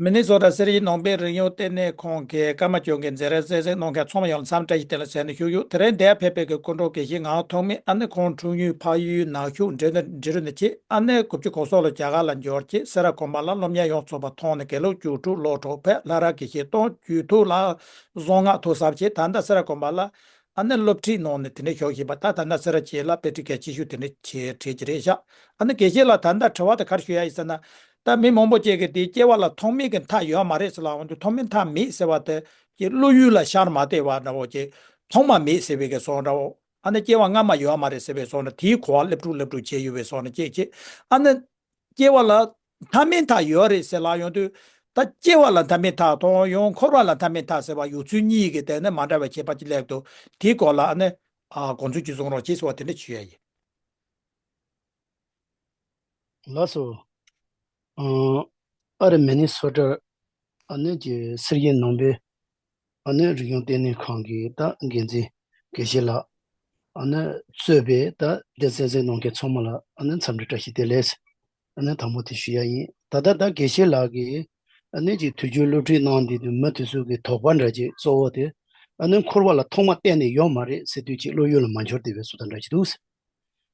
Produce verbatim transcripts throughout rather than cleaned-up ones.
མི་ནི་སོ་ཊ་གསེར་གྱི་ནང་པའི་རིག་གཞུང་ལྟེ་གནས་ཁང་གི་ཀརྨ་ཇོ་གིས་མཛད་རིམ་གསན་གཟིགས་གནང་མཁན་ཚང་མ་ཡོངས་ལ་འཚམས་འདྲི་བཀྲ་ཤིས་བདེ་ལེགས་ཟེར་ནས་ཞུ་རྒྱུ། དེ་རིང་འདིར་ཕེབས་པའི་གི་སྐུ་མགྲོན་དགེ་བཤེས་ངག་དབང་ཐོགས་མེད། ཨ་ནི་ཁོང་འཁྲུངས་ཡུལ་ཕ་ཡུལ་ནག་ཆུ་འབྲི་ནི་འབྲི་རུ་ནས་ཆེད། ཨ་ནི་དགུ་བཅུ་གོ་གསུམ་ལོ་རྒྱ་གར་ལ་འབྱོར་ཆེད། སེ་ར་དགོན་པ་ལ་སློབ་གཉེར་ཡོངས་རྫོགས་པ་ཐོན་ནས་དགེ་ལུགས་རྒྱུགས་སྤྲོད་སློབ་གྲོགས་ཕེབས། ལྷ་རམས་དགེ་བཤེས་གཏོང་། རྒྱུད་ཐོག་ལ་གསང་སྔགས་ཐོག་ཟབ་ཆེད། ད་ལྟ་སེ་ར་དགོན་པ་ལ་ཨ་ནི་སློབ་ཁྲིད་གནང་ནས་དེ་འདྲ་བཞུགས་བཞིན་པ། ད་ད་ལྟ་སེ་ར་བྱེས་ལ་དཔེ་ཁྲིད་མཁན་ཆེ་ཤོས་དེ་འདྲ་བྱེད་བྱེད་ཀྱི་རེད་ཤག་ཨ་ནི་དགེ་བཤེས་ལགས་ད་ལྟ་དྲི་བ་དེ་ག་རེ་ཞུ་ཡ་ཡིན་ཟེར་ན། ད་མི་མང་པོ་ཅིག་གིས་དེ་སྐྱེ་བ་ལ་ཐོག་མེད་ཀྱི་མཐའ་ཡོད་མ་རེད་ཟེར་ལབ་ཡོང་དུས། ཐོག་མེད་མཐའ་མེད་ཟེར་བ་དེ་ཀྱི་བློ་ཡུལ་ལ་ཤར་མ་བསྡད་པ་འདྲ་བོ་ཅིག་ཐོག་མ་མེད་ཟེར་བའི་གི་བཟོ་འདྲ་བོ། ཨ་ནི་སྐྱེ་བ་སྔ་མ་ཡོད་མ་རེད་ཟེར་བའི་བཟོ་འདྲ། དེའི་གོ་བ་ལེབ་དྲུག་ལེབ་དྲུག་བྱས་ཡོད་པའི་བཟོ་འདྲ་ཅིག་ཅིག་ཨ་ནི་སྐྱེ་བ་ལ་མཐའ་མེད་མཐའ་ཡོད་རེད་ཟེར་ལབ་ཡོང་དུས། ད་སྐྱེ་བ་ལ་མཐའ་མེད་མཐའ་དང་ཡང་འཁོར་བ་ལ་མཐའ་མེད་མཐའ་ཟེར་བ་ཡོད་ཚུལ་གཉིས་ཀྱི་དེ་ནི་མ་འདྲ་བའི་ཁྱད་པར་ཅིག་སླེབས་འདུག་དེའི་སྐོར་ལ་ཨ་ནི་ཨ་དགོངས་ཚུལ་ཅིག་གསུང་རོགས་བྱེད་ཟེར་བ་དེ་འདྲ་ཞུ་ཡ་ཡིན། ལགས་སོ། ཨ་ཨ་རི་མི་ནི་སོ་ཊར་ཨ་ནི་གི་སེར་གྱི་ནང་པའི་ཨ་ནི་རིག་གཞུང་ལྟེ་གནས་ཁང་གི་ད་འགན་འཛིན་དགེ་བཤེས་ལགས། ཨ་ནི་གཙོས་པའི་ད་འདིར་གསན་གཟིགས་གནང་མཁན་ཚང་མ་ལ་ཨ་ནི་འཚམས་འདྲི་བཀྲ་ཤིས་བདེ་ལེགས། ཨ་ནི་དང་པོ་དེ་ཞུ་ཡ་ཡིན། ད་ལྟ་ད་དགེ་བཤེས་ལགས་ཀྱིས་ཨ་ནི་གི་དུས་རྒྱུན་སློབ་ཁྲིད་གནང་འདི་དུས་མི་དེ་ཚོ་གི་དོགས་པ་འདྲ་ཅིག་གཙོ་བོ་དེ། ཨ་ནི་འཁོར་བ་ལ་ཐོག་མ་གཏན་ནས་ཡོད་མ་རེད་ཟེར་དུས་ཅིག་བློ་ཡུལ་ལ་མ་འབྱོར་བསྡད་པའི་བཟོ་ལྟ་འདྲ་ཅིག་འདུག་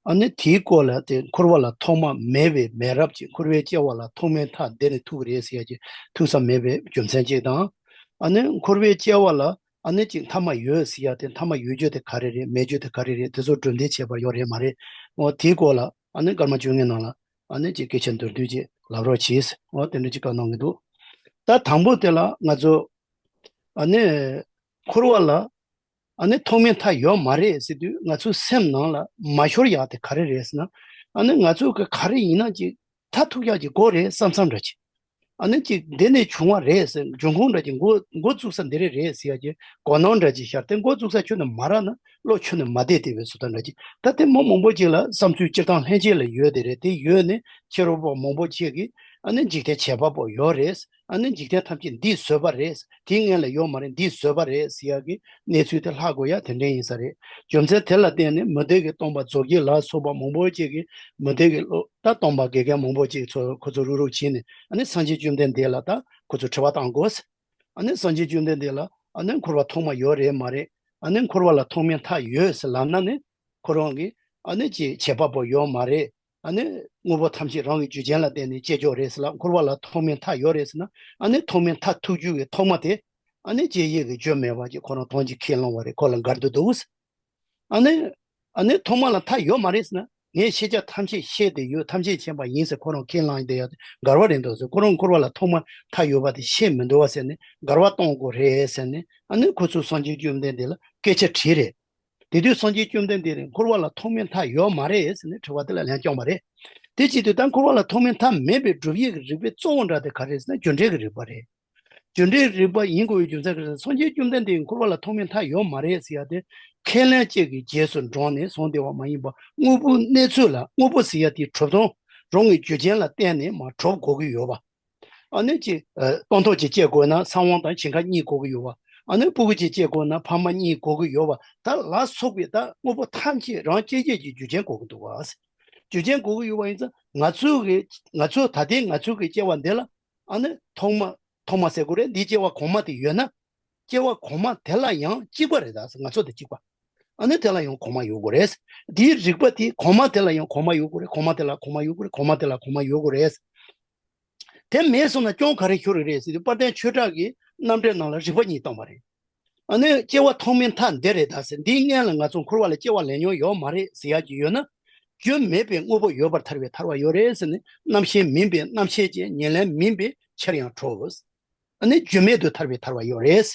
ཨ་ནི་དེའི་སྐོར་ལ་དེ་འཁོར་བ་ལ་ཐོག་མ་མེད་པའི་མེད་རབས་ཀྱི་འཁོར་བའི་སྐྱེ་བ་ལ་ཐོག་མའི་མཐའ་འདི་ནས་ཐུག་གི་རེད་ཟེར་ཡ་ཅིག་ཐུག་ས་མེད་པའི་རྒྱུ་མཚན་གཅིག་དང་། ཨ་ནི་འཁོར་བའི་སྐྱེ་བ་ལ་ཨ་ནི་ཅིག་མཐའ་མ་ཡོད་ཟེར་ཡ་དེ་མཐའ་མ་ཡོད་རྒྱུ་དེ་ག་རེ་རེད། མེད་རྒྱུ་དེ་ག་རེ་རེད། དེ་ཚོ་གྲུབ་འདི་ཁྱད་པར་ཡོད་རེད་མ་རེད། འོ་དེའི་སྐོར་ལ་ཨ་ནི་སྐར་མ་བཅོ་ལྔའི་ནང་ལ་ཨ་ནི་ཅིག་སྐད་ཆ་མདོར་བསྡུས་ཅིག་ལབ་རོགས་གྱིས། འོ་དེ་འདྲ་ཅིག་བཀའ་གནང་གི་འདུག་ད་དང་པོ་དེ་ལ་ང་ཚོ་ཨ་ནི་འཁོར་བ་ལ་ཨ་ནི་ཐོག་མའི་མཐའ་ཡོད་མ་རེད་ཟེར་དུས་ང་ཚོའི་སེམས་ནང་ལ་མ་ཤོར་ཡག་དེ་ག་རེ་རེད་ཟེར་ན། ཨ་ནི་ང་ཚོ་གི་ག་རེ་ཡིན་ན་ཅིག་མཐར་ཐུག་ཡག་ཅིག་དགོས་རེད་བསམ་བསམ་འདྲ་ཅིག་ཨ་ནི་ཅིག་འདི་ནས་བྱུང་བ་རེད་ཟེར། འབྱུང་ཁུངས་འདྲ་ཅིག་འགོ་འགོ་བཙུགས་ས་འདི་རེད་རེད་ཟེར་ཡག་ཅིག་གོ་ནོར་འདྲ་ཅིག་ཤར་ཏེ་འགོ་བཙུགས་ས་ཁྱོན་ནས་མ་རག་ན་བློ་ཁྱོན་ནས་མ་བདེ་བསྡད་པའི་བཟོ་ལྟ་འདྲ་ཅིག་ད་དེ་མི་མང་པོ་ཅིག་ལ་བསམ་ཚུལ་སྤྱིར་བཏང་ལྷན་སྐྱེས་ལ་ཡོད་དེ་རེད། དེ་ཡོད་ནས་ཕྱི་རོལ་པ་མང་པོ་ཅིག་གིས་ཨ་ནི་འཇིག་རྟེན་བྱེད་པ་པོ་ཡོད་རེད། ཨ་ནི་འཇིག་རྟེན་ཐམས་ཅད་འདིས་བཟོས་པ་རེད། དེའི་སྔོན་ལ་ཡོད་མ་རེད། འདིས་བཟོས་པ་རེད་ཟེར་ཡག་གི་གནས་ཚུལ་དེ་ལྷག་དགོས་ཡ་དེ་འདྲ་ཡིན་ས་རེད། རྒྱུ་མཚན་དེ་ལ་བརྟེན་ནས་མུ་སྟེགས་ཀྱི་སྟོན་པ་མཛོ་རྒྱལ་ལ་སོགས་པ་མང་པོ་ཅིག་གིས་མུ་སྟེགས་ཀྱི་བློ་ད་སྟོན་པ་དགེ་རྒན་མང་པོ་ཅིག་ཚོ་ཁོ་ཚོ་རུག་རུག་བྱས་ནས་ཨ་ནི་སངས་རྒྱས་བཅོམ་ལྡན་འདས་ལ་ད་ཁོ་ཚོ་དྲི་བ་བཏང་དགོས། ཨ་ནི་སངས་རྒྱས་བཅོམ་ལྡན་འདས་ལ་ཨ་ནི་འཁོར་བ་ཐོག་མ་ཡོད་རེད་མ་རེད། ཨ་ནི་འཁོར་བ་ལ་ཐོག་མའི་མཐའ་ཡོད་ཟེར་ལབ་ན་ནི་ཁོ་རང་གིས་ཨ་ནི་ཅིག་བྱེད་པ་པོ་ཡོད་མ་རེད། ཨ་ནི་དངོས་པོ་ཐམས་ཅད་རང་གི་རྒྱུ་རྐྱེན་ལ་བརྟེན་ནས་སྐྱེ་ཆོག་རེད་ཟེར་ལ། འཁོར་བ་ལ་ཐོག་མའི་མཐའ་ཡོད་རེད་ཟེར་ན། ཨ་ནི་ཐོག་མའི་མཐའ་ཐུག་རྒྱུ་གི་ཐོག་མ་དེ་ཨ་ནི་སྐྱེ་ཡི་གི་རྒྱུ་མེད་པ་ཅིག་ཁོ་རང་དོན་གྱིས་ཁས་བླངས་པ་རེད། ཁོ་ལ་འགལ་འདུ་འདུག་ཨ་ནི་ཨ་ནི་ཐོག་མ་ལ་མཐའ་ཡོད་མ་རེད་ཟེར་ན། ངས་ཤེས་བྱ་ཐམས་ཅད་ཤེས་ཏེ་ཡོད། ཐམས་ཅད་མཁྱེན་པ་ཡིན་ཟེར་ཁོ་རང་ཁས་བླངས་བསྡད་ཡ་དེ་འགལ་བ་རེད་འདུག་ཟེར། ཁོ་རང་འཁོར་བ་ལ་ཐོག་མ་མཐའ་ཡོད་པ་དེ་ཤེས་མི་འདུག་བ་ཟེར་ནས་འགལ་བ་གཏོང་དགོས་རེད་ཟེར་ནས། ཨ་ནི་ཁོ་ཚོས་སངས་རྒྱས་བཅོམ་ལྡན་འདས་ལ་སྐད་ཆ་དྲིས་རེད། དེ་དུས་སངས་རྒྱས་བཅོམ་ལྡན་འདས་ནས་འཁོར་བ་ལ་ཐོག་མའི་མཐའ་ཡོད་མ་རེད་ཟེར་ནས་དྲི་བ་དེ་ལ་ལན་བསྐྱངས་པ་རེད། དེ་བྱེད་དུས་ད་འཁོར་བ་ལ་ཐོག་མའི་མཐའ་མེད་པའི་སྒྲུབ་ཡིག་གི་རིགས་པའི་གཙོ་བོ་འདྲ་དེ་ག་རེ་རེད་ཟེར་ན། རྒྱུ་འབྲས་ཀྱི་རིགས་པ་རེད། རྒྱུ་འབྲས་རིགས་པ་ཡིན་དགོས་པའི་རྒྱུ་མཚན་ག་རེ་ཟེར་ན། སངས་རྒྱས་བཅོམ་ལྡན་འདས་ཀྱིས་འཁོར་བ་ལ་ཐོག་མའི་མཐའ་ཡོད་མ་རེད་ཟེར་ཡ་དེ་ཁས་ལེན་བཅས་ཀྱི་རྗེས་སུ་འབྲངས་ནས་བཟུང་བསྡད་པ་མ་ཡིན་པ། དངོས་པོའི་གནས་ཚུལ་ལ། དངོས་པོ་ཟེར་ཡ་དེའི་གྲུབ་དོན་རང་གི་རྒྱུ་རྐྱེན་ལ་བརྟེན་ནས་མར་གྲུབ་དགོས་ཀྱི་ཡོད་པ། ཨ་ནི་ཅིག་ཨ་སྟོང་ཐོག་ཅིག་སྐྱེ་དགོས་ན་ཚེ་དབང་དང་ཞིང་ཁམས་གཉིས་དགོས་ཀྱི་ཡོད་པ། ཨ་ནི་སྤུ་གུ་ཅིག་སྐྱེ་དགོས་ན་ཕ་མ་གཉིས་དགོས་ཀྱི་ཡོད་པ། ད་ལ་སོགས་པའི་ད་དངོས་པོ་ཐམས་ཅད་རང་སྐྱེ་མཆེད་ཀྱི་རྒྱུ་རྐྱེན་དགོས་ཀྱི་འདུག་བ། རྒྱུ་རྐྱེན་དགོས་ཀྱི་ཡོད་པ་ཡིན་ཙང་། ང་ཚོ་གི་ང་ཚོ་ད་ལྟའི་ང་ཚོ་གི་སྐྱེ་བ་འདི་ལ་ཨ་ནི་ཐོག་མ་ཐོག་མ་ཟེར་དགོས་རེད། འདིའི་སྐྱེ་བ་གོང་མ་དེ་ཡོད་ན། སྐྱེ་བ་གོང་མ་དེ་ལ་ཡང་གཅིག་པ་རེད། ད་ང་ཚོ་དང་གཅིག་པ། ཨ་ནི་དེ་ལ་ཡང་གོང་མ་ཡོད་དགོས་རེད། འདིའི་རིགས་པ་དེ་གོང་མ་དེ་ལ་ཡང་གོང་མ་ཡོད་དགོས་རེད། གོང་མ་དེ་ལ་གོང་མ་ཡོད་དགོས་རེད། གོང་མ་དེ་ལ་གོང་མ་ཡོད་དགོས་རེད། དེ་མེད་སོང་ན་སྐྱོན་ག་རེ་ཤོར་གི་རེད་ཟེར་དུས། དཔལ་ལྡན་ཆོས་གྲགས་ཀྱི་རྣམ་འགྲེལ་ནང་ལ་རིགས་པ་གཉིས་བཏོན་པ་རེད། ཨ་ནི་སྐྱེ་བ་ཐོག་མའི་མཐའ་འདི་རེད་ད་ཟེར། འདིའི་སྔོན་ལ་ང་ཚོ་འཁོར་བ་ལ་སྐྱེ་བ་ལེན་མྱོང་ཡོད་མ་རེད་ཟེར་ཡག་ཅིག་ཡོད་ན། རྒྱུ་མེད་པའི་དངོས་པོ་ཡོད་པར་ཐལ་བའི་ཐལ་བ་ཡོད་རེད་ཟེར་ནས། རྣམ་ཤེས་མིན་པའི་རྣམ་ཤེས་ཀྱི་ཉེར་ལེན་མིན་པའི་ཕྱིར་ཡང་གྲུབ། ཨ་ནི་རྒྱུ་མེད་དུ་ཐལ་བའི་ཐལ་བ་ཡོད་རེད།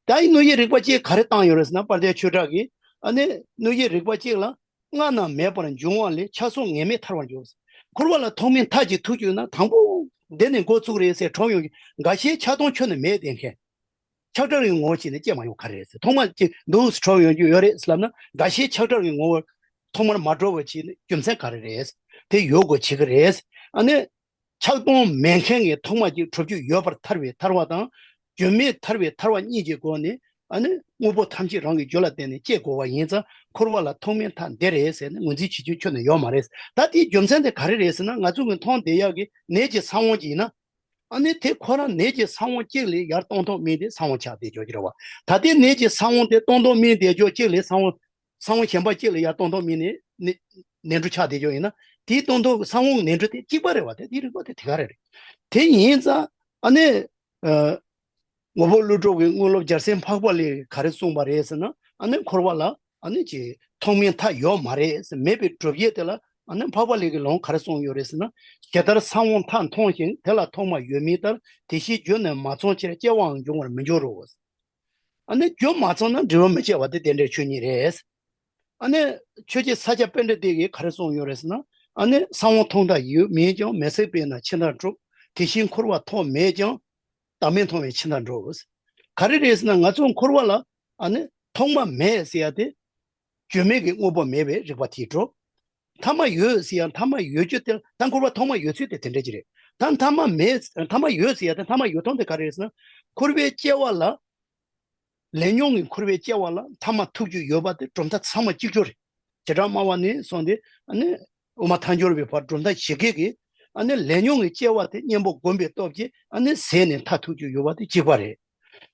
ད་ཡིན་ནོ་ཡི་རིགས་པ་གཅིག་ག་རེ་བཏང་ཡོད་རེད་ཟེར་ན། དཔལ་ལྡན་ཆོས་གྲགས་ཀྱིས་ཨ་ནི་ནོ་ཡི་རིགས་པ་གཅིག་ལ། སྔ་ན་མེད་པར་འབྱུང་བ་ལས། ཆགས་སོགས་ངེས་མེད་ཐར་བར་འགྱུར། འཁོར་བ་ལ་ཐོག་མའི་མཐའ་གཅིག་ཐུག་བཅུག་ན། དང་པོ་འདི་ནས་འགོ་བཙུགས་རེད་ཟེར་གྲོངས་ཡོང་རྒྱུ། འགའ་ཤས་ཆགས་སྡང་ཁྱོན་ནས་མེད་བསྡད་མཁན། ཆགས་གྲབས་ཀྱི་ངོ་བོ་བྱས་ནས་སྐྱེས་མ་ཡོང་ག་རེ་རེད་ཟེར། ཐོག་མ་གཅིག་འདུག་སེ་གྲོངས་ཡོང་རྒྱུ་ཡོད་རེད་ཟེར་ལབ་ན། འགའ་ཤས་ཆགས་གྲབས་ཀྱི་ངོ་བོ་ཐོག་མར་མ་གྲུབ་པ་བྱས་ནས་རྒྱུ་མཚན་ག་རེ་རེད། དེ་ཡོད་དགོས་བྱེད་ཀྱི་རེད། ཨ་ནི། ཆགས་སྡང་མེད་མཁན་གྱི་ཐོག་མ་གཅིག་གྲུབ་རྒྱུ་ཡོད་པར་ཐལ་བའི་ཐལ་བ་དང་། རྒྱུ་མེད་ཐལ་བའི་ཐལ་བ་གཉིས་ཀྱི་སྒོ་ནས། ཨ་ནི་དངོས་པོ་ཐམས་ཅད་རང་གི་རྒྱུ་ལ་བརྟེན་ནས་སྐྱེ་དགོས་པ་ཡིན་ཙང་། འཁོར་བ་ལ་ཐོག་མའི་མཐའ་འདི་རེད་ཟེར་ནས་ངོས་འཛིན་བྱེད་རྒྱུ་ཁྱོན་ནས་ཡོད་མ་རེད། ད་དེའི་རྒྱུ་མཚན་དེ་ག་རེ་རེད་ཟེར་ན། ང་ཚོ་གི་མཐོང་བསྡད་ཡག་གི་ནད་ཀྱི་ས་བོན་གཅིག་ཡིན་ན། ཨ་ནི་དེ་ཁོ་རང་ནད་ཀྱི་ས་བོན་གཅིག་ལས་ཡར་གཏོང་ཐོག་མིན་ཏེ་ས་བོན་ཆགས་བསྡད་ཆོག་ཀྱི་རེད་བ། ད་ལྟའི་ནད་ཀྱི་ས་བོན་དེ་གཏོང་ཐོག་མིན་བསྡད་ཆོག་གཅིག་ལས་ས་བོན་ས་བོན་གཞན་པ་གཅིག་ལ་ཡར་གཏོང་ཐོག་མིན་ནས་ནད་ནད་འབྲུ་ཆགས་བསྡད་ཆོག་ཡིན་ན། དེའི་གཏོང་ཐོག་ས་བོན་ནད་འབྲུ་དེ་གཅིག་པ་རེད་བ། དེ་དེའི་རིག་པ་དེ་དེ་ག་རེ་རེད། དེ་ཡིན་ཙང་ཨ་ནི་ཨ། ངོ་བོ་ཀླུ་སྒྲུབ་ཀྱི་དངོས་སློབ་རྒྱལ་མཚན་འཕགས་པ་ལེགས་ག་རེ་གསུངས་པ་རེད་ཟེར་ན། ཨ་ནི་འཁོར་བ་ལ་ཨ་ནི་ཅིག་ཐོག་མའི་མཐའ་ཡོད་མ་རེད་ཟེར། མེད་པའི་སྒྲུབ་བྱེད་དེ་ལ་ཨ་ནི་འཕགས་པ་ལེགས་ཀྱིས་ལུང་ག་རེ་གསུངས་ཡོད་རེད་ཟེར་ན། ཇི་ལྟར་ས་བོན་མཐའ་མཐོང་ཞིང་། དེ་ལ་ཐོག་མ་ཡོད་མིན་ལྟར། དེ་བཞིན་རྒྱུ་ནི་མ་ཚང་ཕྱིར། སྐྱེ་བའང་འབྱུང་བར་མི་འགྱུར་རོ། ཨ་ནི་རྒྱུ་མ་ཚང་ན་འབྲས་བུ་མི་སྐྱེ་བ་དེ་དེ་འདྲའི་ཆོས་ཉིད་རེད། ཨ་ནི་ཆོས་རྗེ་ས་སྐྱ་པཎྜི་ཏ་གིས་ག་རེ་གསུངས་ཡོད་རེད་ཟེར་ན། ཨ་ནི་ས་བོན་མཐོང་མཐའ་ཡོད་མིན་ཀྱང་། མེ་སྲེག་པས་ན་ཕྱི་མཐའ་འགྲུབ། དེ་བཞིན་འཁོར་བ་ཐོག་མེད་ཀྱང་། བདག་མེད་མཐོང་བས་ཕྱི་མཐའ་འགྲུབ། ག་རེ་རེད་ཟེར་ན། ང་ཚོ་འཁོར་བ་ལ་ཨ་ནི་ཐོག་མ་མེད་ཟེར་ཡ་དེ་རྒྱུ་མེད་ཀྱི་དངོས་པོ་མེད་པའི་རིག་པ་དེས་གྲུབ། མཐའ་མ་ཡོད་ཟེར་ཡ་མཐའ་མ་ཡོད་རྒྱུ་དེ་ད་འཁོར་བ་ཐོག་མ་ཡོད་ཚུལ་དེ་དེ་འདྲ་ཅིག་རེད། ད་མཐའ་མ་མེད་མཐའ་མ་ཡོད་ཟེར་ཡ་དེ་མཐའ་མ་ཡོད་སྟངས་དེ་ག་རེ་རེད་ཟེར་ན། འཁོར་བའི་སྐྱེ་བ་ལ། ལས་ཉོན་གྱི་འཁོར་བའི་སྐྱེ་བ་ལ་མཐའ་མ་ཐུག་རྒྱུ་ཡོད་པ་དེ་གྲུབ་མཐའ་ཚང་མ་གཅིག་གྱུར་རེད། བྱེ་བྲག་སྨྲ་བ་ནས་བཟུང་སྟེ་ཨ་ནི་དབུ་མ་ཐལ་འགྱུར་བའི་བར་གྲུབ་མཐའ་ཞིག་གིས་ཨ་ནི་ལས་ཉོན་གྱི་སྐྱེ་བ་དེ་གཉེན་པོ་བསྒོམས་པའི་སྟོབས་ཀྱིས་ཨ་ནི་ཟད་ནས་མཐའ་ཐུག་རྒྱུ་ཡོད་པ་དེ་གཅིག་པ་རེད།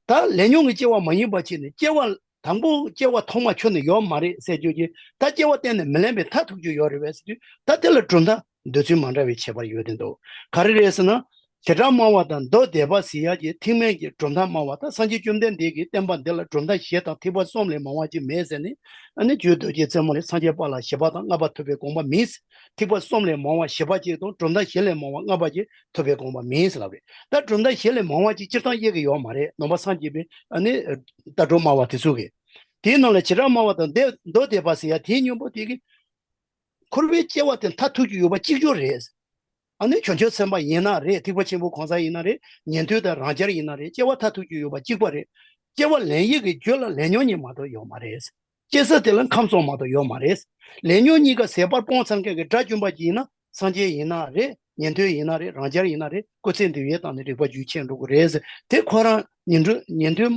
ད་ལས་ཉོན་གྱི་སྐྱེ་བ་མ་ཡིན་པ་ཅིག་ནི་སྐྱེ་བ་དང་པོ་སྐྱེ་བ་ཐོག་མ་ཁྱོན་ནས་ཡོད་མ་རེད་ཟེར་རྒྱུ་གྱིས། ད་སྐྱེ་བ་གཏན་ནས་མི་ལེན་པའི་མཐའ་ཐུག་རྒྱུ་ཡོད་རེད་པས་ཟེར་དུས། ད་དེ་ལ་གྲུབ་མཐའ་འདོད་ཚུལ་མ་འདྲ་བའི་ཁྱད་པར་ཡོད་དེ་འདུག་ག་རེ་རེད་ཟེར་ན། བྱེ་བྲག་སྨྲ་བ་དང་མདོ་སྡེ་པ་ཟེར་ཡག་གི་ཐེག་དམན་གྱི་གྲུབ་མཐའ་སྨྲ་བ་དང་། སངས་རྒྱས་བཅོམ་ལྡན་འདས་ཀྱི་བསྟན་པ་འདི་ལ་གྲུབ་མཐའ་བཞི་དང་ཐེག་པ་གསུམ་ལས་མང་བ་ཅིག་མེད་ཟེར་ནས། ཨ་ནི་རྒྱུད་རྡོ་རྗེ་རྩེ་མོ་ལས་སངས་རྒྱས་དཔལ་ལ་བཞི་པ་དང་ལྔ་པ་ཐོབ་པའི་དགོངས་པ་མིན། ཐེག་པ་གསུམ་ལས་མང་བ་བཞི་པ་ཅིག་དང་གྲུབ་མཐའ་བཞི་ལས་མང་བ་ལྔ་པ་ཅིག་ཐོབ་པའི་དགོངས་པ་མིན་ཟེར་ལབ་རེད། ད་གྲུབ་མཐའ་བཞི་ལས་མང་བ་ཅིག་སྤྱིར་བཏང་དབྱེ་གི་ཡོད་མ་རེད། ནང་པ་སངས་རྒྱས་པའི་ཨ་ནི་ལྟ་གྲུབ་སྨྲ་བ་དེ་ཚོ་གིས། དེའི་ནང་ལ་བྱེ་བྲག་སྨྲ་བ་དང་མདོ་སྡེ་པ་ཟེར་ཡ་དེའི་སྙིང་པོ་དེ་གིས། འཁོར་བའི་སྐྱེ་བ་དེ་མཐའ་ཐུག་རྒྱུ་ཡོད་པ་གཅིག་གྱུར་རེད། ཨ་ནི་བྱང་ཆུབ་སེམས་དཔའ་ཡིན་ན་རེད། ཐེག་པ་ཆེན་པོའི་གང་ཟག་ཡིན་ན་རེད། ཉན་ཐོས་དང་རང་རྒྱལ་ཡིན་ན་རེད། སྐྱེ་བ་མཐའ་ཐུག་རྒྱུ་ཡོད་པ་གཅིག་པ་རེད། སྐྱེ་བ་ལེན་ཡས་ཀྱི་རྒྱུ་ལ་ལས་ཉོན་གཉིས་མ་གཏོགས་ཡོད་མ་རེད། སྐྱེ་ས་དེ་ལ་ཁམས་གསུམ་མ་གཏོགས་ཡོད་མ་རེད། ལས་ཉོན་གཉིས་ཀ་ཟད་པར་སྤངས་ཚར་མཁན་གྱི་དགྲ་བཅོམ་པ་ཅིག་ཡིན་ན། སངས་རྒྱས་ཡིན་ན་རེད། ཉན་ཐོས་ཡིན་ན་རེད། རང་རྒྱལ་ཡིན་ན་རེད། སྐུ་ཚེ་འདི་བའི་སྟེང་ནས་རིག་པ་རྒྱུན་ཆད་འགྲོ་གི་རེད་ཟེར། དེ་ཁོ་རང་ཉན་ཐོས་ཉན་ཐོས་